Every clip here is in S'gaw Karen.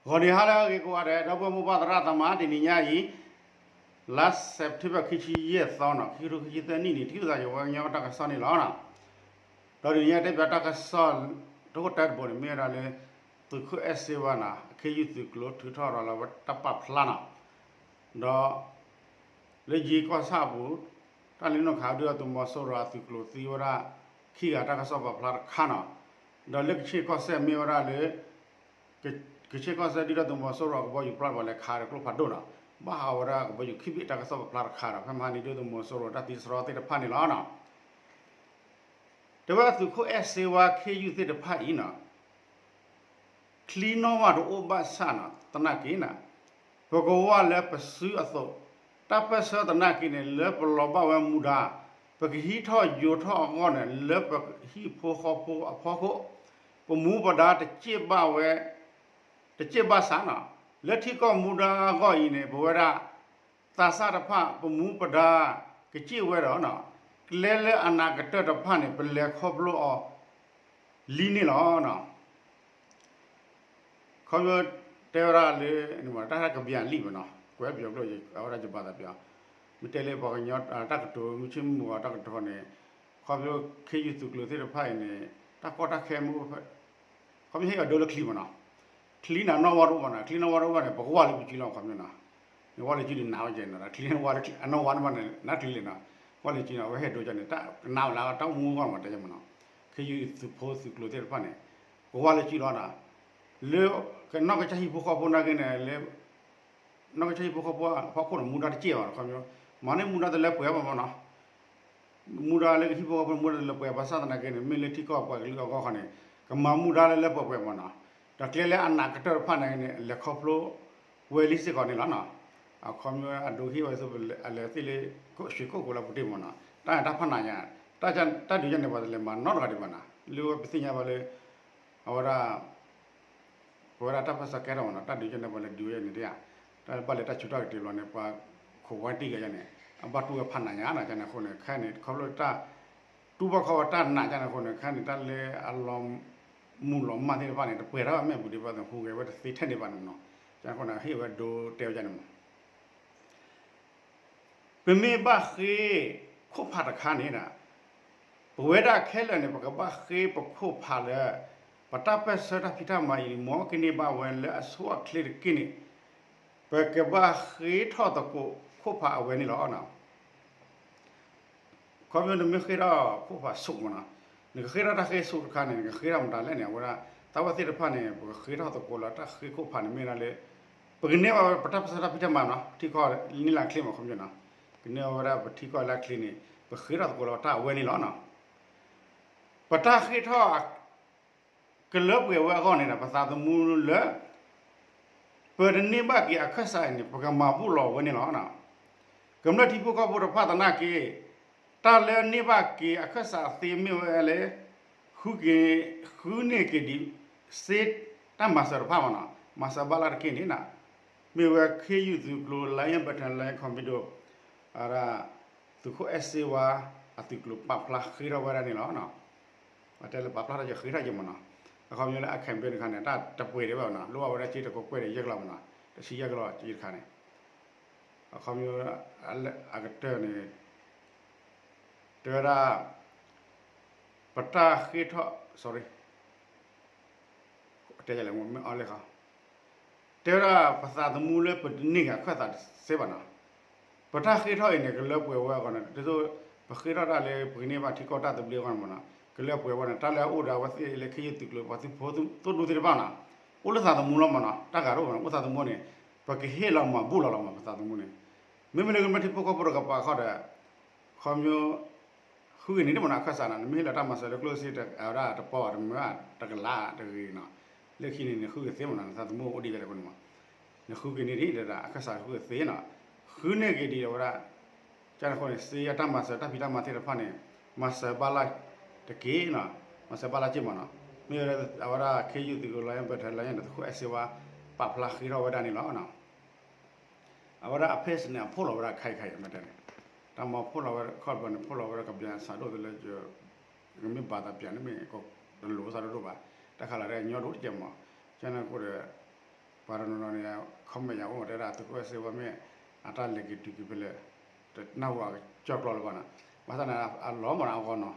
ဂီၤနံၤဟါလၢအဂ့ၤကိးဂၤဒဲး ဒီပုၢ်ဝဲၢ်မိၢ်ပၢ်သရၣ်သမါ တနံၤညါအံၤ လါစဲးပထ့ဘၢၣ် ခံဆံယဲၢ်သီန့ၣ် ခံကထိခံဆံသၢနံၣ်န့ၣ် ထံၣ်လိာ်သးယဝဲကညီတၢ်ကစီၣ်န့ၣ်လီၤ. ဒီးတနံၤညါတဲပၠးတၢ်ကစီၣ် တခိၣ်တၢတဘိန့ၣ် မ့ၢ်ဝဲဒၣ်လၢ သုးခိၣ်အဲၣ်စ့ဝါန့ၣ် ခ့ယုၢ်သုးကျိၤထုးထီၣ်ဒီးလၢတၢ်ပာ်ဖျါန့ၣ် ဒီး လၢယ့ကီၢ်ဆၣ်အပူၤ တၢ်လဲၤနုာ်ခးဒုၣ်ဒါသုးမီၤစိရိၤအသုးကျိၤသံဝဲဒၣ် ခံဂၤတၢ်ကစီၣ်ပာ်ဖျါတခါန့ၣ်, ဒီးလၢကခ့ၣ်ကီၢ်စဲၣ်မ့ၢ်ဝဲဒၣ်လၢ ကခ့ၣ်ကီၢ်စဲၣ်ဒုၣ်ဒါသုးမီၤစိရိၤအကဘီယူၤပျီတဘီလဲၤခးဒီးကျိဖးဒိၣ်န့ၣ်, ဘၣ်ဟးဝဲဒၣ်ကဘီယူၤခံဘ့ၣ်တၢ်ကစီၣ်ပာ်ဖျါတခါဒီး ဖဲမဟါန့ၣ်ဒုၣ်ဒါသုးမီၤစိရိၤတၢ်သံစရီသ့ၣ်တဖၣ်န့ၣ်လီၤ. တဲဝဲသုးခိၣ်အဲၣ်စ့ဝါခ့ယုၢ်သ့ၣ်တဖၣ်အံၤန့ၣ် ချံနီၣ်ဝါတအိၣ်ဘၣ်ဆၣ်န့ၣ် သနာ်က့န့ၣ် ပကဝၢ်လၢပစုအသိး တၢ်ပၢၢ်ဆၢသနာ်က့န့ၣ် လၢပလီၤဘၣ်ဝဲမူဒါ ပကဟံးထီၣ်ယိာ်ထီၣ်အဂီၢ်န့ၣ် လၢပဟံၣ်ဖိဃီဖိအဖီခိၣ် ပမူပဒါတစ့ၢ်ဘၣ်ဝဲ တစ့ၢ်ဘၣ်ဆၣ်န့ၣ် လၢထံကီၢ်မူဒါအဂီၢ်အံၤန့ၣ် ပဝဲဒၣ် သးစၢ်တဖၣ် ပမူပဒါကစ့ၢ်ဝဲဒီး ကျဲလၢအနးကတၢၢ်တဖၣ်န့ၣ် ပလဲၤခီဖျိအီၤလံန့ၣ်လီၤ. ခီဖျိတဲဝဲဒၣ်လၢ တၢ်ကဘျးလံာ်ဘၣ်နီၤ ကွဲးပယီၤကျိာ် အဝဲဒၣ်ယဘၣ်သးပျး မ့ၢ်တဲလၢပှၤကညီတၢ်ကတိၤ မုၢ်ဆ့ၣ်မုၢ်ဂီၤတၢ်ကတိၤန့ၣ် ခီဖျိခ့ယုၢ်သုးကျိၤသ့ၣ်တဖၣ်အံၤန့ၣ် တၢ်ကီတၢ်ခဲမ့ၢ်အိၣ်ဖဲ ခီဖျိဟ့ၣ်အဒိလၢချံမ့ၢ်နီၤ ချံန့ၣ်နီၣ်ဝါတအိၣ်ဘၣ်နီၤ ချံနီၣ်ဝါတအိၣ်ဘၣ်န့ၣ် ပကဝၢ်လၢပစုလီၤ ခီဖျိနီၤ နဝၢ်လၢစုန့ၣ်နးဝဲကဲနီၤ ချံနီၣ်ဝါအနီၣ်ဝါန့ၣ်ဘၣ်န့ၣ် နးချံလံနီၤ ဝၢ်လၢစုန့ၣ် အဝဲဟ့ၣ်ဒိကန့ၣ် တၢ်ကနးဝဲလၢတၢ်အိၣ်မူအဂီၢ်မး တဲမ့ၢ်နီၤ ခ့ယုၢ်သုးဖိသုးကျိၤသ့ၣ်တဖၣ်န့ၣ် ကဝၢ်လၢစုလီၤနီၤ လၢ ကနီၢ်ကစၢ်ဟံၣ်ဖိဃီဖိနာ်က့န့ၣ် လၢ နီၢ်ကစၢ်ဟံၣ်ဖိဃီဖိအဖီခိၣ်န့ၣ် မူဒါတစ့ၢ်ဘၣ်နီၤ ခီဖျိ မၤန့ၢ်မူဒါတလၢပှဲၤဘၣ်မ့ၢ်နီၤ မူဒါလၢကဟံၣ်ဖိဃီဖိမူဒါတလၢပှဲၤဘၣ်ဆၣ်သနာ်က့န့ၣ် မ့ၢ်လၢထံကီၢ်ပှၤကလုာ်အဂီၢ်ခီန့ၣ် ကမၤမူဒါလၢလၢပှဲၤပှဲၤမ့ၢ်နီၤ ဒီးကျဲလၢအနးကတၢၢ်တဖၣ်န့ၣ် လဲၤခီဖျိဝဲလံစ့ၢ်ကီးန့ၣ်လီၤနီၤ အခီပညီအဒိဟ့ၣ်ဝဲအလဲၤသ့ၣ်လၢ ကအိၣ်ဆှံကိၣ်ကိၤလၢပူၤတ့ၢ်မ့ၢ်နီၤ တၢ်န့ၣ်တၢ်ဖးနးညါ တၢ်ဒုးယဲန့ၣ် ပှၤတလဲၤမၤနီတဂၤဒံးဘၣ်နီၤ လၢပသ့ၣ်ညါဘၣ်လၢ အဝဲဒၣ် ပဝဲဒၣ်တၢ်ပၢၢ်ဆၢကဲထီၣ်မ့ၢ်နီၤ တၢ်ဒုးယဲန့ၣ် ပှၤလဲၤဒုးဝဲန့ၣ်တယါ တၢ်ဘၣ်လဲၤတၢ်ဆူးတၢ်ကတုၤဘျီန့ၣ် ပှၤခိးဝဲတံၢ်ဂၤယဲန့ၣ် အဘၣ်တူၢ်ဝဲဖးနးညါနီၤ ကန့ၣ်အဃိန့ၣ် ခဲအံၤန့ၣ် ခီဖျိတၢ် တူၢ်ဘၣ်ခီဝဲတၢ်နးကန့ၣ်အဃိန့ၣ် ခဲအံၤန့ၣ် တၢ်လၢအလီၤမုၢ်လီၤမၢ်သ့ၣ်တဖၣ်န့ၣ် တပှဲၤထီၣ်ဝဲမဲာ်ပူၤဒံးဘၣ် ဟူးဂဲၤဝဲတသ့ထဲန့ၣ်ဘၣ်န့ၣ်မ့ၢ်နီၤ ကန့ၣ်အဃိန့ၣ် ဟ့ၣ်ဝဲဒိတဲဝဲန့ၣ်မ့ၢ် ပမ့ၢ်ဘၣ်ဃ့ခိၣ်ဖးတခါန့ၣ်ဒီး ပဝဲဒၣ်ခဲလၢာ်န့ၣ် ပကဘၣ်ဃ့ပခိၣ်ဖးလၢ ပတၢ်ပၢၢ်ဆၢတၢ်ဖံးတၢ်မၤအံၤ မ်ကန့ၢ်ဘၣ်ဝဲလၢအဆိအချ့တက့ၢ်န့ၣ် ပကဘၣ်ဃ့ထီၣ်သကိးခိၣ်ဖးအဝဲန့ၣ်လီၤ. ခီဖျိနမ့ၢ်ဃ့ထီၣ်ခိၣ်ဖးဆူၣ်မ့ၢ်နီၤ, နကဃ့ထီၣ်တၢ်ဃ့ဆူၣ်တခါန့ၣ် နကဃ့ထီၣ်မတၤလဲၣ်န့ၣ် အဝဲဒၣ် တၢ်ဝဲသ့ၣ်တဖၣ်န့ၣ် ပကဃ့ထီၣ်သကိးလၢတၢ်ဃ့ခိၣ်ဖးန့ၣ်မ့ၢ်ဒၣ်လၢ ပကန့ၢ်ဘၣ်ဝဲပတၢ်ပၢၢ်ဆၢတၢ်ဖံးတၢ်မၤနီၤ, ထံကီၢ်န့ၢ်လၢချ့မ့ၢ်ခီဖျိနီၤ, ကန့ၢ်ဝဲဒၣ်ပထံကီၢ်လၢချ့န့ၣ် ပဃ့ထီၣ်သကိးလၢတၢ်အဝဲန့ၣ်လီၤ. ပတၢ်ဃ့ထီၣ် ကလၢပှဲၤဝဲအဂီၢ်န့ၣ်ဒီး ပသးသမူလၢ ပတန့ၢ်ဘၣ်က့ၤအခၢၣ်စးအံၤန့ၣ် ပကမၤဘူၣ်လီၤဝဲန့ၣ်လီၤ. ကမျၢၢ်ထံဖိကီၢ်ဖိတဖၣ်သနာ်က့ တၢ်လၢန့ၢ်ဘၣ်က့ၤအခၢၣ်စးသ့မ့ၢ်ဝဲလၢ ဃုက့ၤ ဃုန့ၢ်က့ၤဒံး စ့တၢ်မၤစၢၤတဖၣ်မ့ၢ်နီၤ, မၤစၢၤဘၣ်လၢ်တက့ၢ်န့ၣ် မ့ၢ်ဝဲခ့ယုၢ်သုးကျိၤ Lion Battalion Lion Commando အဝဲဒၣ် သုးခိၣ်အဲၣ်စ့ဝါ အသုးကျိၤပာ်ဖျါဃ့ထီၣ်ဝဲဒၣ်န့ၣ်လီၤ. အတဲလၢပာ်ဖျါထီၣ်က့ၤဃ့ထီၣ်က့ၤမ့ၢ်နီၤ, အခီပညီလၢအ campaign တခါန့ၣ် တၢ်တပှဲၤဒံးဘၣ်နီၤ, လိၣ်ဘၣ်ဝဲဒၣ်စ့တကိးကွဲၢ်ဒီးယဲၢ်ကလီၤမ့ၢ်နီၤ, တဆံယဲၢ်ကလီၤစ့တခါန့ၣ်, အခီပညီ အကတၢၢ်န့ၣ် တဲဝဲဒၣ် ပတၢ်ဃ့ထီၣ် sorry တဲလဲၣ် မ့ၢ်အီၤလဲၣ်ခီ တဲဝဲဒၣ်ပသးသမူလၢပတန့ၢ်က့ၤအခၢၣ်စးစ့ဘၣ်နီၤ, ပတၢ်ဃ့ထီၣ်အံၤန့ၣ် ကလၢပှဲၤဝဲအဂီၢ်န့ၣ် ဒ်သိးပဃ့ထီၣ်တၢ်လၢပကန့ၢ်ဘၣ်ထံကီၢ်တၢ်သဘျ့အဂီၢ်န့ၣ်မ့ၢ်နီၤ, ကလၢပှဲၤဝဲန့ၣ် တၢ်လၢအအိၣ်ဒီးအဝဲသ့ၣ်လၢခ့ယုၢ်သုးကျိၤ ပှၤသုးဖိသိၣ်ဒူသ့ၣ်တဖၣ်နီၤ, အိၣ်လၢသးသမူလီၤမ့ၢ်နီၤ, တၢ်ဂၤတအိၣ်မ့ၢ်နီၤ, အိၣ်သးသမူန့ၣ် ပကဟ့ၣ်လီၤမၤဘူၣ်လီၤလီၤမ့ၢ် ပသးသမူန့ၣ်, မ့မ့ၢ်လၢကမျၢၢ်ထံဖိကီၢ်ဖိတကပၤခီဒီး ခီပညီ ဃုက့ၤန့ၣ်ဒ်မ့ၢ်နီၤ အခၢၣ်စးနီၤ, နမ့ၢ်ဟ့ၣ်လီၤတၢ်မၤစၢၤလၢကျိၣ်စ့ အဝဲဒၣ်တပီဘၣ် တမၢဘၣ် တကလးတဂ့ၤနီၤ, လၢခံန့ၣ် နဃုက့ၤသ့မ့ၢ်နီၤ, နသးသမူအိၣ်ဒ်လဲၣ်တခီန့ၣ်မ့ၢ်, နဃုက့ၤန့ၣ်ဒ်ဒီး အခၢၣ်စးဃုက့ၤသ့နီၤ, ဃုန့ၢ်က့ၤဒံးဒီးဝဲဒၣ် ကန့ၣ်အဃိန့ၣ် စ့အတၢ်မၤစၢၤ တၢ်ဖံးတၢ်မၤသ့ၣ်တဖၣ်န့ၣ် မၤစၢၤဘၣ်လၢ်တက့ၢ်နီၤ, မၤစၢၤဘၣ်လၢ်က့ၢ်မ့ၢ်နီၤ, မ့ၢ်ဝဲဒၣ်အဝဲဒၣ်ခ့ယုၢ်သုးကျိၤ Lion Battalion ဒီးသုးခိၣ်အဲၣ်စ့ဝါ ပာ်ဖျါဃ့ထီၣ်ဝဲဒၣ်န့ၣ်လီၤ. အဝဲဒၣ်အ page န့ၣ် အ post လီၤဝဲဒၣ်ခဲအံၤခဲအံၤ မ့ၢ်တဲန့ၣ်, တၢ်မၤ post လီၤဝဲဒၣ် ခီၣ်ဘၢန့ၣ် post လီၤဝဲဒၣ်ကဘျံးစးဒိၣ်သ့လၢ ကမ့ၢ်ဘၣ်သးပျးန့ၣ်မ့ၢ် တလိၤစးဒိၣ်ဒိၣ်ဘၣ်, တၢ်ခးလီၤတၢ်ညီဒိၣ်တကဲမး, ကန့ၣ်အဃိဒီး ပှၤတနီၤနီၤန့ၣ် comment ယၤအိၣ်တဲဒၣ် သုးခိၣ်အဲၣ်စ့ဝါမ့ၢ် အတၢ်လဲၤက့ၤတုၤက့ၤဖဲလဲၣ် တနၢ်ဟူအကစၢ်ကျိာ်လၢၤဘၣ်နီၤ. ဘၣ်ဆၣ်န့ၣ် အလီၤမၢ်နီၤ အဂီၢ်နီၤ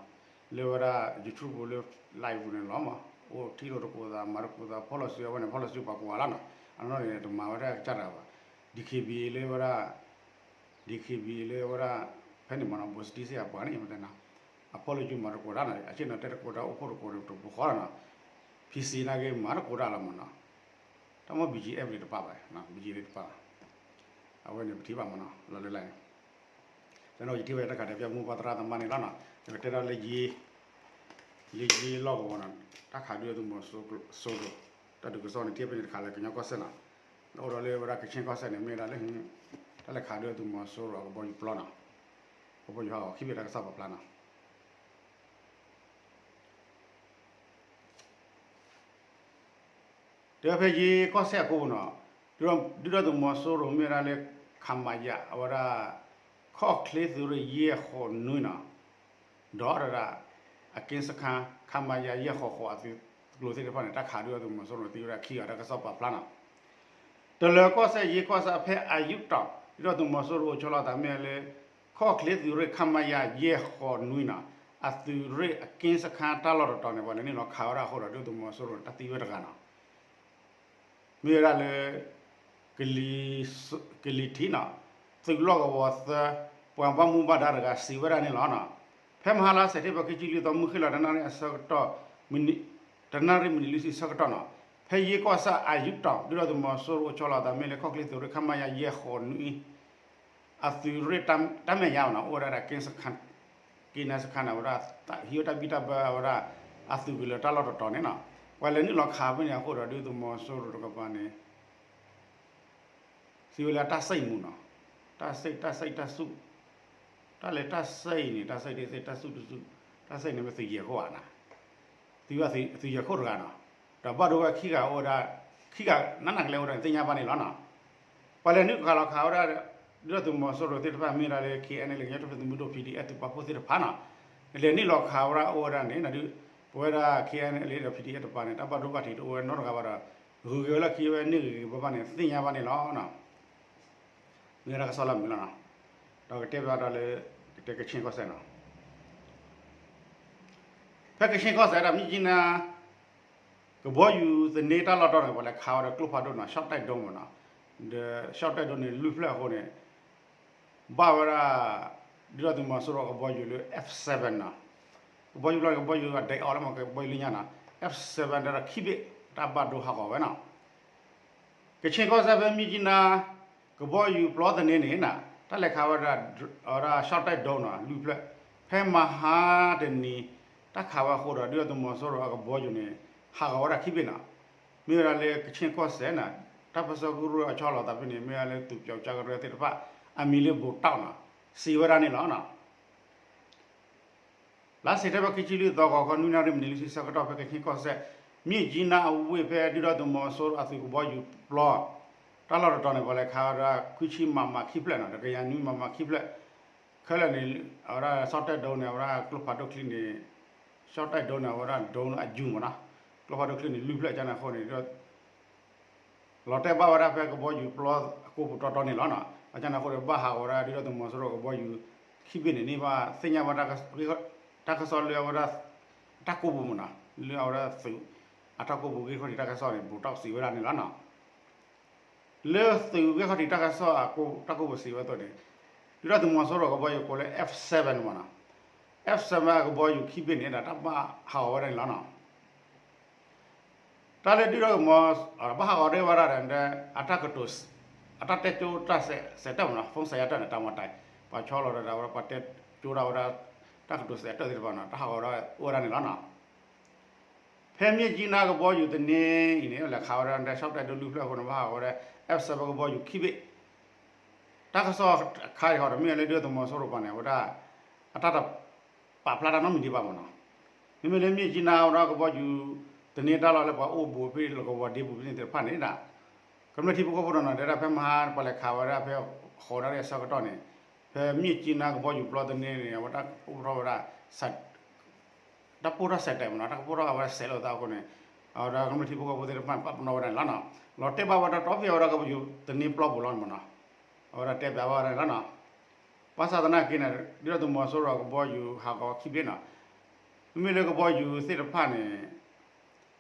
လၢဝဲဒၣ် YouTube ပူၤလၢ live ပူၤန့ၣ်လီၤမၢ် အိၣ်ထံၣ်လိာ်တကိးသး မၤတကိးသး ဖီၣ်လီၤစုအဝဲန့ၣ် ဖီၣ်လီၤစုပှၤကိးဂၤလီၤနီၤ. အနီၢ်နီၢ်န့ၣ် တမၤဝဲဒၣ်ကစၢ်တဂၤဘၣ်. DKBA လၢဝဲဒၣ် DKBA လၢဝဲဒၣ် ဖဲန့ၣ်မၢ်နီၤ ဘိးစတံစ့ၢ်အပှၤန့ၣ် မတဲနီၤ အဖီၣ်လီၤစုမၤတကိးတၢ်နီၤ အဆ့ၣ်နီၤတဲတကိးတၢ် အိၣ်ဖှိၣ်တကိးတပူၤဃီလီၤနီၤ. PC နာ်က့မၤတကိးတၢ်လီၤမၢ်နီၤ. တၢ်မ့ၢ် BGF လံတပာ်ဘၣ် BGF လံတပာ်ဘၣ်. အဝဲန့ၣ်ပထံၣ်ဘၣ်မၢ်နီၤ လီၤလၢလၢ်န့ၣ် တၢ်န့ၣ်ယထံၣ်ဝဲတၢ်ခးတဲဖျါမိၢ်ပှၢ်သရၣ်သမါန့ၣ်လီၤနီၤ. ယကတဲဒၣ်လၢ လၢယ့လီၢ်ကဝီၤနီၤ တၢ်ခးဒုးအသုးမီၤစိရိၤ တၢ်ဒုးကစီၣ်န့ၣ် ထံၣ်ဖဲန့ၣ်တခါလၢကညီကီၢ်စဲၣ်နီၤ. အိၣ်ဒီးလၢဝဲဒၣ်ကခ့ၣ်ကီၢ်စဲၣ်န့ၣ် မ့ၢ်ဒၣ်လၢ တၢ်လဲၤခးဒုးအသုးမီၤစိရိၤအကဘီယူၤပျီနီၤ. ကဘီယူၤဟးဂီၤခံဘ့ၣ်တၢ်ကစီၣ်ပာ်ဖျါနီၤ. တဲဖဲယ့ကီၢ်စဲၣ်အကိပူၤနီၤ ဒုၣ်ဒါသုးမီၤစိရိၤမ့ၢ်ဝဲဒၣ်လၢ ခမရ အဝဲဒၣ် ခီၣ်ချ့သုးရ့ၣ်ယဲၢ်ဃိးနွံနီၤ ဒီးတဒၣ် အက့စခါ ခမရ ယဲၢ်ဃိးဃိးအသုးကျိၤသ့ၣ်တဖၣ်န့ၣ် တၢ်ခးဒုးအသုးမီၤစိရိၤသံဝဲဒၣ်ခံဂၤတၢ်ကစီၣ်ပာ်ဖျါနီၤ. တလၢၤကီၢ်စဲၣ်ယ့ကီၢ်စဲၣ်ဖဲအယူးတီး ဒုၣ်ဒါသုးမီၤစိရိၤအိၣ်ဆီလီၤသးမ့ၢ်လၢ ခီၣ်ချ့သုးရ့ၣ် ခမရ ယဲၢ်ဃိးနွံနီၤ အသုးရ့ၣ်အက့စခါတၢ်လီၢ်တတီၤန့ၣ် ပှၤလဲၤနုာ်လီၤခးဝဲဒၣ်အဃိဒီး ဒုၣ်ဒါသုးမီၤစိရိၤန့ၣ် တၢ်သံဝဲတဂၤနီၤ. မ့ၢ်ဝဲဒၣ်လၢ ကလံၤထံးနီၤ သုးလီၢ်ကဝီၤသၢ ပှၤဘၣ်မူဘၣ်ဒါတဂၤစံးဝဲဒၣ်န့ၣ်လီၤ. ဖဲမဟါလါစဲးပထ့ဘၢၣ် ခံဆံလွံၢ်သီ မုၢ်ဃ့ၢ်လီၤတနၣ်ရံၣ်အဆၢကတီၢ် တနၣ်ရံၣ်မံးနံးလွံၢ်ဆံဆၢကတီၢ်နီၤ ဖဲယ့ကီၢ်စဲၣ်အယူးတီး ဒုၣ်ဒါသုးမီၤစိရိၤအိၣ်ဆီလီၤသးမ့ၢ်လၢ ခီၣ်ချ့သုးရ့ၣ် ခမရ ယဲၢ်ဃိးနွံ အသုးရ့ၣ်တၢ်မဲာ်ညါနီၤ အိၣ်ဝဲဒၣ်ဒီး က့စခါန့ၣ် အဝဲဒၣ် ဟံးဝဲတၢ်ဘံၣ်တၢ်ဘၢအဝဲဒၣ် အသုးကလၢၤတၢ်လီၢ်တတီၤန့ၣ်နီၤ ပှၤလဲၤနုာ်လီၤခးဖဲန့ၣ်အဃိဒီး ဒုၣ်ဒါသုးမီၤစိရိၤတကပၤန့ၣ် စံးဝဲလၢအတၢ်ဆဲးမူနီၤ တၢ်ဆဲး တၢ်ဆဲး တၢ်ဆူၣ် တၢ်လဲၤတၢ်ဆဲးအံၤန့ၣ် တၢ်ဆဲးဒ်သ့ၣ် တၢ်ဆူၣ်တဆူၣ် တၢ်ဆဲးန့ၣ်မ့ၢ်သုးယဲၢ်ခိၣ်ဧါနီၤ သုးယဲၢ်ခိၣ်တဂၤနီၤ ဒီးဘၣ်ဒိဝဲခံဂၤအိၣ်ဝဲဒၣ် ခံဂၤနးနးကလဲာ်အိၣ်ဝဲဒၣ်န့ၣ် သ့ၣ်ညါဘၣ်န့ၣ်လီၤနီၤ. ပှၤလဲၤနုာ်ခးလီၤခးဝဲဒၣ် ဒုၣ်ဒါသုးမီၤစိရိၤသ့ၣ်တဖၣ်မ့ၢ်ဒၣ်လၢ KNLA ကညီတၢ်ဖံးသုးမုၢ်ဒိၣ် PDF သုးပာ်ဖှိၣ်သ့ၣ်တဖၣ်နီၤ လဲၤနုာ်လီၤခးဝဲဒၣ်အိၣ်ဝဲဒၣ်န့ၣ် ဒ်ပဝဲဒၣ် KNLA ဒီး PDF တပၤန့ၣ် တၢ်ဘၣ်ဒိဘၣ်ထံးတအိၣ်ဝဲနီတဂၤဘၣ်ဒီး ဂုၤက့ၤဝဲလၢခံဝဲန့ၢ်ဂ့ၤဂ့ၤဘၣ်ဘၣ်န့ၣ် သ့ၣ်ညါဘၣ်န့ၣ်လီၤနီၤ. မ့ၢ်ဝဲဒၣ်တၢ်ကစီၣ်လၢအမုာ်လီၤနီၤ. ဒီးကတဲဘၣ်ဒီးလၢ ကတဲကခ့ၣ်ကီၢ်စဲၣ်နီၤ. ဖဲကခ့ၣ်ကီၢ်စဲၣ်ဒီး မြစ်ကြီးနား ကဘီယူၤသန့တၢ်လီၢ်တတီၤန့ၣ် ပှၤလဲၤခးဝဲဒီးကျိဖးဒိၣ်နီၤ ရှော့တိုက်ဒုံးမ့ၢ်နီၤ. ဒီး ရှော့တိုက်ဒုံးန့ၣ် လွံၢ်ဖျၢၣ်အဃိန့ၣ် ဘၣ်ဝဲဒၣ် ဒုၣ်ဒါသုးမီၤစိရိၤကဘီယူၤလၢ F seven နီၤ. ကဘီယူၤလီၤ ကဘီယူၤအဒဲးအီၤလၢမ့ၢ်ကဘီယူၤလၢညါနီၤ F seven ဒီးခံဘ့ၣ် တၢ်ဘၣ်ဒိဟးဂီၤဝဲနီၤ. ကခ့ၣ်ကီၢ်စဲၣ်ဖဲမြစ်ကြီးနား ကဘီယူၤပျီသန့န့ၣ်နီၤ တၢ်လဲၤခးဝဲဒၣ် အဝဲဒၣ် ရှော့တိုက်ဒုံးနီၤ လွံၢ်ဖျၢၣ် ဖဲမဟါတနံၤ တၢ်ခးဝဲအဃိဒီး ဒုၣ်ဒါသုးမီၤစိရိၤအကဘီယူၤန့ၣ် ဟးဂီၤဝဲဒၣ်ခံဘ့ၣ်နီၤ. မ့ၢ်ဝဲဒၣ်လၢကခ့ၣ်ကီၢ်စဲၣ်နီၤ တၢ်ပၢဆှၢကရူၢ်အဆီလီၤသးဖဲန့ၣ် မ့ၢ်ဝဲဒၣ်လၢသုးပၠီကၠါကရၢသ့ၣ်တဖၣ် အမံၤလၢဘိးတီၣ်နီၤ စံးဝဲဒၣ်န့ၣ်လီၤနီၤ. လါစဲးပထ့ဘၢၣ် ခံဆံလွံၢ်သီ ဂီၤခီ နွံနၣ်ရံၣ် မံးနံးလွံၢ်ဆံဆၢကတီၢ် ဖဲကခ့ၣ်ကီၢ်စဲၣ် မြစ်ကြီးနားအဝ့ၢ်ဖဲဒုၣ်ဒါသုးမီၤစိရိၤအသုးကဘီယူၤပျီ တၢ်လီၢ်တတီၤန့ၣ် ပှၤလဲၤခးဝဲဒၣ် ခွံဆံ မမ ခံဖျၢၣ်နီၤ ဒီး ကယၤနွံ မမ ခံဖျၢၣ် ခဲလၢာ်န့ၣ် အဝဲဒၣ် ရှော့တိုက်ဒုံးန့ၣ် အဝဲဒၣ်ကျိဖးဒိၣ်ချံန့ၣ် ရှော့တိုက်ဒုံးန့ၣ် အဝဲဒၣ်ဒုံးအယူၤမ့ၢ်နီၤ ကျိဖးဒိၣ်ချံန့ၣ် လွံၢ်ဖျၢၣ်ကန့ၣ်အဃိန့ၣ် လီၤတဲာ်ဘၣ်ဝဲဒၣ်ဖဲကဘီယူၤပျီအကိာ်ပူၤတီတီန့ၣ်လီၤနီၤ. အကန့ၣ်အဃိဒီး ဘၣ်ဟးဂီၤဝဲဒၣ်ဒုၣ်ဒါသုးမီၤစိရိၤကဘီယူၤခံဘ့ၣ်န့ၣ် န့ၢ်ဘၣ်သ့ၣ်ညါဘၣ် တၢ်ကစီၣ်လၢအဝဲဒၣ် တၢ်ကိာ်ပူၤမ့ၢ်နီၤ လၢအဝဲဒၣ်သုး အတၢ်ကိာ်ပူၤဂ့ၢ်ခီၣ်ထံးတၢ်ကစီၣ်န့ၣ် ဘိးတီၣ်စံးဝဲဒၣ်န့ၣ်လီၤနီၤ. လၢသုးဂ့ၢ်ခီၣ်ထံးတၢ်ကစီၣ်အတၢ်ကိာ်ပူၤစံးဝဲအသိးန့ၣ် ဒုၣ်ဒါသုးမီၤစိရိၤကဘီယူၤကိးလၢ F seven မ့ၢ်နီၤ F seven ကဘီယူၤခံဘ့ၣ်န့ၣ် တၢ်ဘၣ်ဟးဂီၤဝဲဒၣ်န့ၣ်လီၤနီၤ. တၢ်လၢဒုၣ်ဒါသုးမီၤ ဘၣ်ဟးဂီၤဒၣ်ဝဲဒၣ်ဒီး အတၢ်ကတိၤ အတၢ်တဲကၠိတၢ်စဲးတၢၢ်မ့ၢ်နီၤ ဖုန်းဆက်ရတဲ့ တၢ်မၤတၢ် ပှၤဆီလီၤဒီးဝဲဒၣ် ပှၤတဲကၠိဒၣ်ဝဲဒၣ် တၢ်ကတိၤစဲးတၢၢ်သ့ၣ်တဖၣ်နီၤ တၢ်ဟးဂီၤဒၣ်အိၣ်ဝဲဒၣ်န့ၣ်လီၤနီၤ. ဖဲမြစ်ကြီးနားကဘီယူၤသန့အံၤန့ၣ် လဲၤခးဝဲဒၣ် ရှော့တိုက်ဒုံးလွံၢ်ဖျၢၣ်အဃိန့ၣ် ဘၣ်ဟးဂီၤဝဲဒၣ် F seven ကဘီယူၤခံဘ့ၣ် တၢ်ကစီၣ်အခါအံၤဃီဒီး မ့ၢ်လၢဒုၣ်ဒါသုးမီၤစိရိၤတကပၤန့ၣ် အဝဲဒၣ် အတၢ်တပာ်ဖျါတၢ်နီတမံၤဒံးဘၣ်မ့ၢ်နီၤ. မ့မ့ၢ်လၢမြစ်ကြီးနားဝဲဒၣ်ကဘီယူၤသန့တၢ်လီၢ်လၢပှၤအိၣ်ဘူးဖဲလီၢ်ကဝီၤဒ့ပူၤဖဲန့ၣ်သ့ၣ်တဖၣ်န့ၣ်ဒီး ကမျၢၢ်ထံဖိကီၢ်ဖိတနီၤတဲဒၣ် ဖဲမဟါပှၤလဲၤခးဝဲဒၣ်ဖဲဃိးနၣ်ရံၣ်အဆၢကတီၢ်န့ၣ် ဖဲမြစ်ကြီးနားကဘီယူၤပျီသန့န့ၣ် အဝဲဒၣ်အိၣ်ထီၣ်ဝဲဒၣ် တၢ်ပိၢ်ထီၣ်စဲးတဲာ်မ့ၢ်နီၤ တၢ်ကပိၢ်ထီၣ်အဝဲဒၣ်စဲးလိာ်သးအဃိန့ၣ် အဝဲဒၣ်ကမျၢၢ်ထံဖိကီၢ်ဖိသ့ၣ်တဖၣ်န့ၣ် ပာ်ပနီၣ်ဝဲဒၣ်န့ၣ်လီၤနီၤ. လီၤတဲာ်ဘၣ်ဝဲဒၣ်တီဖဲအဝဲဒၣ်ကဘီယူၤတန့ၢ်ပျီပူၤလီၤမ့ၢ်နီၤ. အဝဲဒၣ်တဲဘၣ်ဝဲဒၣ်န့ၣ်လီၤနီၤ. ဘၣ်ဆၣ်သနာ်က့န့ၣ် ဒုၣ်ဒါသုးမီၤစိရိၤကဘီယူၤဟးဂီၤခံဘ့ၣ်နီၤ. မ့မ့ၢ်လၢကဘီယူၤသ့ၣ်တဖၣ်န့ၣ်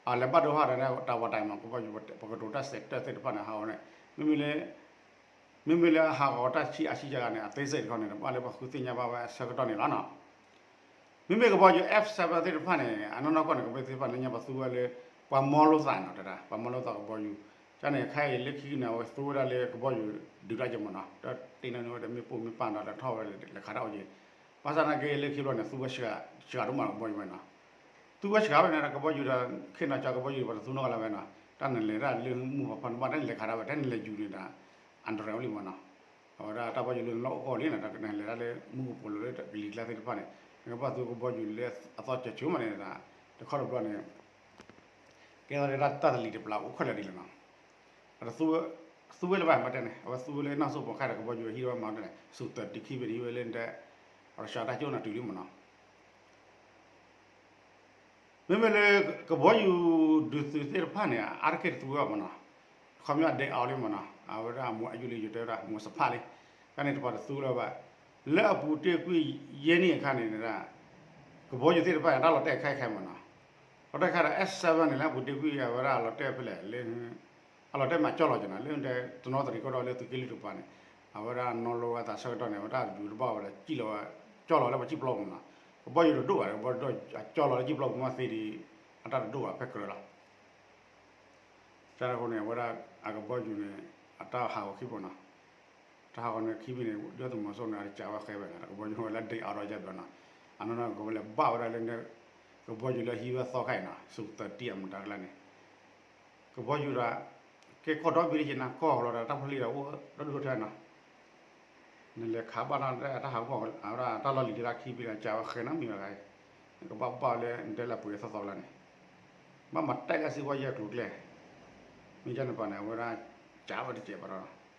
အလဲၤဘၣ်ဒိဟးဒီးတၢ်ဝးတၢ်မး ကဘီယူၤ ပကတိၤတၢ်စဲးတၢၢ်သ့ၣ်တဖၣ်န့ၣ် ဟးဂီၤန့ၣ် မ့မ့ၢ်လၢ မ့မ့ၢ်လၢအဟးဂီၤတၢ်ဆံးအါဆံးကဂၤန့ၣ် အသေးစိတ်တခီန့ၣ် ဘၣ်လၢပှၤဃုသ့ၣ်ညါဘၣ်ဝဲအဆၢကတီၢ်န့ၣ်လီၤနီၤ. မ့မ့ၢ်ကဘီယူၤ F seven သ့ၣ်တဖၣ်န့ၣ် အနီၢ်နီၢ်ကီၢ်န့ၣ် ကဘီယူၤသ့ၣ်တဖၣ်န့ၣ် လၢညါပှၤသူဝဲလၢ ပှၤမီလိသးနီၤ တဒၣ် ပှၤမီလိသးကဘီယူၤ, ကန့ၣ် ခဲအံၤလၢခံကန့ၣ် အဝဲသူဝဲဒၣ်လၢကဘီယူၤဒုးတၢ်က့မ့ၢ်နီၤ, ဒီးတ့ၢ်နီၣ်န့ၢ်ဝဲဒီးမ့ၣ်ပိၢ်မ့ၣ်ပၢ်ဒီးလဲၤထီၣ်ဝဲလဲၤခးတၢ်အိၣ်က့, ဘၣ်ဆၣ်သနာ်က့လၢခံဘျီန့ၣ် သူဝဲစှၤဒိၣ်မးကဘီယူၤဝဲနီၤ, သူဝဲစှၤဝဲန့ၣ် ကဘီယူၤဒီး ခ့နီၤကဘီယူၤပှၤတသူနီတဂၤလၢၤဝဲနီၤ, တၢ်နလဲၤတၢ်လၢမုၢ်ဖးဖီန့ၣ် ဘၣ်တၢ်နလဲၤခးတၢ်ဝဲ တၢ်နလဲၤယူၤန့ၣ်ဒီး အန္တရာယ်အိၣ်လံမ့ၢ်နီၤ, အဝဲဒၣ်တၢ်ဘီယူၤလၢနလီၢ်အိၣ်ကီၢ်လံနီၤ တၢ်ကနလဲၤတၢ်လၢမူကပိာ်လိၤလၢကလံၤကျါသ့ၣ်တဖၣ်န့ၣ် နကဘၣ်သူကဘီယူၤလၢအသီကၢၤဆိမးန့ၣ်ဒီး တခီတဘျီန့ၣ် ကဲသီးလၢတၢ်တလံၤတပျၢၤအိၣ်ခဲလၢာ်ဒ်လဲၣ်နီၤ, သူဝဲလၢၤဘၣ်မ့ၢ်တဲန့ၣ် အဝဲသူဝဲလၢနီၢ်စိၣ်ပိာ်ခါဒီးကဘီယူၤဟံးဝဲမ့ၢ်တဲန့ၣ် စူးသၢတံခံဘ့ၣ်န့ၣ် ဟံးဝဲလၢတဲ ရၢၡါတၢ်ကၠိၣ်နၢ်တုၤလံမ့ၢ်နီၤ မ့မ့ၢ်လၢ ကဘီယူၤဒုးသုးသ့ၣ်တဖၣ်န့ၣ် အါတက့ၢ်တသူဝဲဘၣ်မ့ၢ်နီၤ, ခီပညီဒဲးအီၤလံမ့ၢ်နီၤ အဝဲဒၣ်အမိၢ်အယုၢ်လံ ယတဲဝဲဒၣ်မိၢ်စဖးလံ, ကန့ၣ်တပှၤတသူလၢၤဘၣ်, လၢအပူၤတ့ၢ်ကွံာ်ယဲၢ်နံၣ်အခါန့ၣ် ကဘီယူၤသ့ၣ်တဖၣ်န့ၣ် တၢ်လီၤတဲာ်ခဲအံၤခဲအံၤမ့ၢ်နီၤ, လီၤတဲာ်ခဲဒီး F seven န့ၣ် လၢအပူၤတ့ၢ်ကွံာ်အဝဲဒၣ်လီၤတဲာ်ဖဲလဲၣ်လၢ အလီၤတဲာ်မးကၠီလီၤက့ၤနီၤ လၢတနီသရံၣ်ကီၢ်ဒီးလၢသုးက့လွံၢ်တကပၤန့ၣ် အဝဲဒၣ်နီၢ်လိဝဲသးဆၢကတီၢ်န့ၣ် အဝဲဒၣ်ယူၤတဘၣ်ဝဲဒီး ကၠီလီၤဝဲ ကၠီလီၤလၢပှၤကံၣ်ပျီပူၤနီၤ, ကဘီယူၤတဒိၣ်ဘၣ် ကဘီယူၤအကၠီလီၤလၢကံၣ်ပျီပူၤမးသ့ဒီး အတၢ်တဒိၣ်ဘၣ်ဖဲကြၢးလီၤ တၢ်န့ၣ်အဃိန့ၣ် အဝဲဒၣ်အကဘီယူၤန့ၣ် အတၢ်ဟးဂီၤခံဘိနီၤ, တၢ်ဟးဂီၤန့ၣ်ခံဘိန့ၣ် ဒုၣ်ဒါသုးမီၤစိရိၤန့ၣ် အတကးဝဲဃဲဝဲနီၤ ကဘီယူၤဝဲလၢဒဲးအီၤဒီးယဲၢ်ဘျီနီၤ, အနီၢ်နီၢ်ကဝဲလဲၤဘၣ်ဝဲဒၣ်လၢ ကဘီယူၤလၢဟံးဝဲသီခါအံၤနီၤ စူးသၢတံအမတၤကျါန့ၣ် ကဘီယူၤဒီး ကဲကီၢ်ဒီဘ့ၣ်တက့ၢ်နၤ ကီၢ်လီၤဒီးတၢ်ဖိလံၤဒီးအိၣ်ဒီဒူၣ်ထဲနီၤ, နလဲၤခးဘၣ်နီၤ တၢ်ဟးဂီၤ အဝဲဒၣ်တၢ်လီၢ်လံၤတၢ်ခံဘ့ၣ်ဒီး ကးဝဲဃဲနီၤမံၤဝဲဂၤအံၤ, နကဘၣ်ဘၣ်လၢနတဲလၢပှ့ၤအသီသီလၢန့ၣ်, ဘၣ်မၤတဲလၢစ့ဝဲယဲၢ်ကျိၤကျဲ, မ့ၢ်ယဲၢ်န့ၣ်ပှၤန့ၣ် အဝဲဒၣ် ကးဝဲတစဲးဘၣ်ဒီး ဒီးတဲဘၣ်ဘၣ်ဒီး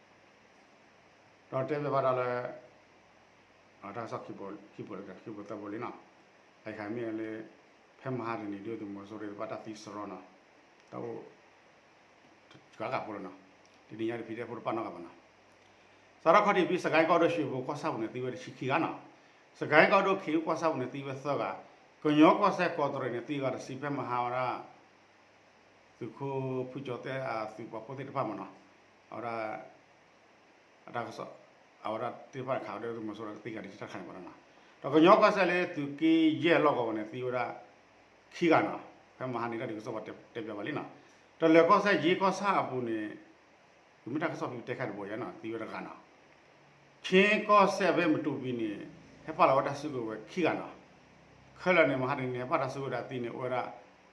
လၢ တၢ်ကစီၣ်ခံဘိလၢခံဘိသၢဘိလံနီၤ, အအံၤခါမ့ၢ်လၢ ဖဲမဟါတနံၤ ဒုၣ်ဒါသုးမီၤစိရိၤသ့ၣ်တဖၣ်တၢ်သံစရီနီၤ, တၢ်အိၣ် တဂၤဂၤဖိလီၤနီၤ, တနံၤညါတဖံးဒဲဖိတပာ်နီၣ်ဂၤဘၣ်နီၤ, စးထီၣ်ခီၣ်ထံးဖဲစကဲကီၢ်ဒိၣ်ရွှ့ၣ်ဘိကီၢ်ဆၣ်ပူၤန့ၣ် သံဝဲတဆံခံဂၤနီၤ, စကဲကီၢ်ဒိၣ်ခ့ကီၢ်ဆၣ်ပူၤန့ၣ် သံဝဲသၢဂၤ, ကညီကီၢ်စဲၣ်ကီးတရံးန့ၣ် သံဂၤတဆံ ဖဲမဟါဝဲဒၣ် သုးခိၣ်ဖုကၠီၤသဲၣ်အသုးပာ်ဖှိၣ်သ့ၣ်တဖၣ်မ့ၢ်နီၤ, အဝဲဒၣ် အတၢ်ကစီၣ် အဝဲဒၣ်သ့ၣ်တဖၣ်ခးဝဲဒၣ်သုးမီၤစိရိၤသံဂၤတဆံတၢ်တခါန့ၣ်ဘၣ်နီၤ, ဒီးကညီကီၢ်စဲၣ်လၢသုးက့ယဲၢ်လီၢ်ကဝီၤန့ၣ် သံဝဲဒၣ် ခံဂၤနီၤ, ဖဲမဟါန့ၣ်တၢ်ဒုးကစီၣ်ပှၤတဲပျဲးဘၣ်လံနီၤ, တလၢၤကီၢ်စဲၣ်ယ့ကီၢ်ဆၣ်အပူၤန့ၣ် ပမ့ၢ်တၢ်ကစီၣ်ဖဲတဲခါတဘိယဲနီၤ သံဝဲတဂၤနီၤ ခ့ကီၢ်စဲၣ်ဖဲမတူပီန့ၣ် ဟဲပာ်လီၤဝဲတၢ်စုကဝဲၤခံဂၤနီၤ, ခဲလၢာ်န့ၣ် မဟါတနံၤန့ၣ် ဟဲပာ်တၢ်စုကဝဲၤဒီးသံန့ၣ် အိၣ်ဝဲဒၣ်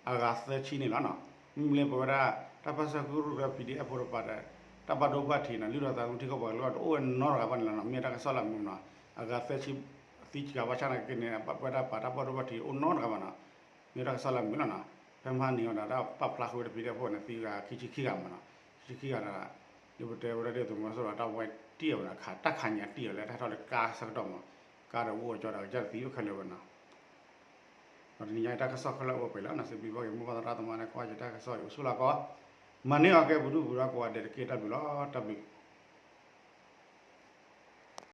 အဂၤသၢဆံန့ၣ်လီၤနီၤ, မ့မ့ၢ်လၢပဝဲဒၣ် တၢ်ပၢဆှၢကရူၢ်ကရၢ ပီၣ်ဒံၣ်အဲၣ်ဖိတကပၤဒီး တၢ်ဘၣ်ဒိဘၣ်ထံးနီၤ လုၢ်ထီၣ်သးသမူထံကီၢ်ပှၤကလုာ်တအိၣ်ဝဲနီတဂၤဘၣ်န့ၣ်လီၤနီၤ, မ့ၢ်တၢ်ကစီၣ်လၢမုာ်နီၤ, အဂၤသၢဆံ သံကဂၤဘၣ်ဆၣ်နာ်က့န့ၣ် ပဝဲဒၣ်ပာ်တၢ်ဘၣ်ဒိဘၣ်ထံးအိၣ်နီတဂၤဘၣ်နီၤ, မ့ၢ်တၢ်ကစီၣ်လၢမုာ်လီၤနီၤ, ဖဲမဟါန့ၣ်အီၤဒီး တၢ်ပာ်ဖျါဃုာ်ဝဲတပံၤဒဲဖိန့ၣ် သံဂၤခံဆံခံဂၤမ့ၢ်နီၤ, ခံဆံခံဂၤဒီး ဒ်ပတဲဝဲဒၣ်ဒ်သုးမီၤစိရိၤတၢ်ဝဲတံၢ်အီၤဝဲဒၣ်ခး တၢ်ခးညါတံၢ်အီၤလၢတၢ်ထီၣ်လၢကါဆၢကတီၢ်မ့ၢ် ကါဒီးအိၣ်အကၠီဒီးကစၢ်တသံအိၣ်ခဲလၢာ်ဝဲနီၤ, ဒီးတနံၤညါအံၤတၢ်ကစီၣ်ခဲလၢာ်အိၣ်ပှဲၤလီၤနီၤ, စံးဘျုးဘၣ်က့ၤမိၢ်ပၢ်သရၣ်သမါန့ၣ် ကွၢ်က့ၤတၢ်ကစီၣ်အံၤအိၣ်ဆူၣ်လီၤကီး, မၤန့ၢ်အီၤကဲပဒုၣ်ပဒါကိးဂၤဒဲးတက့ၢ် တၢ်ဘျုးလီၤ တၢ်ဘျုး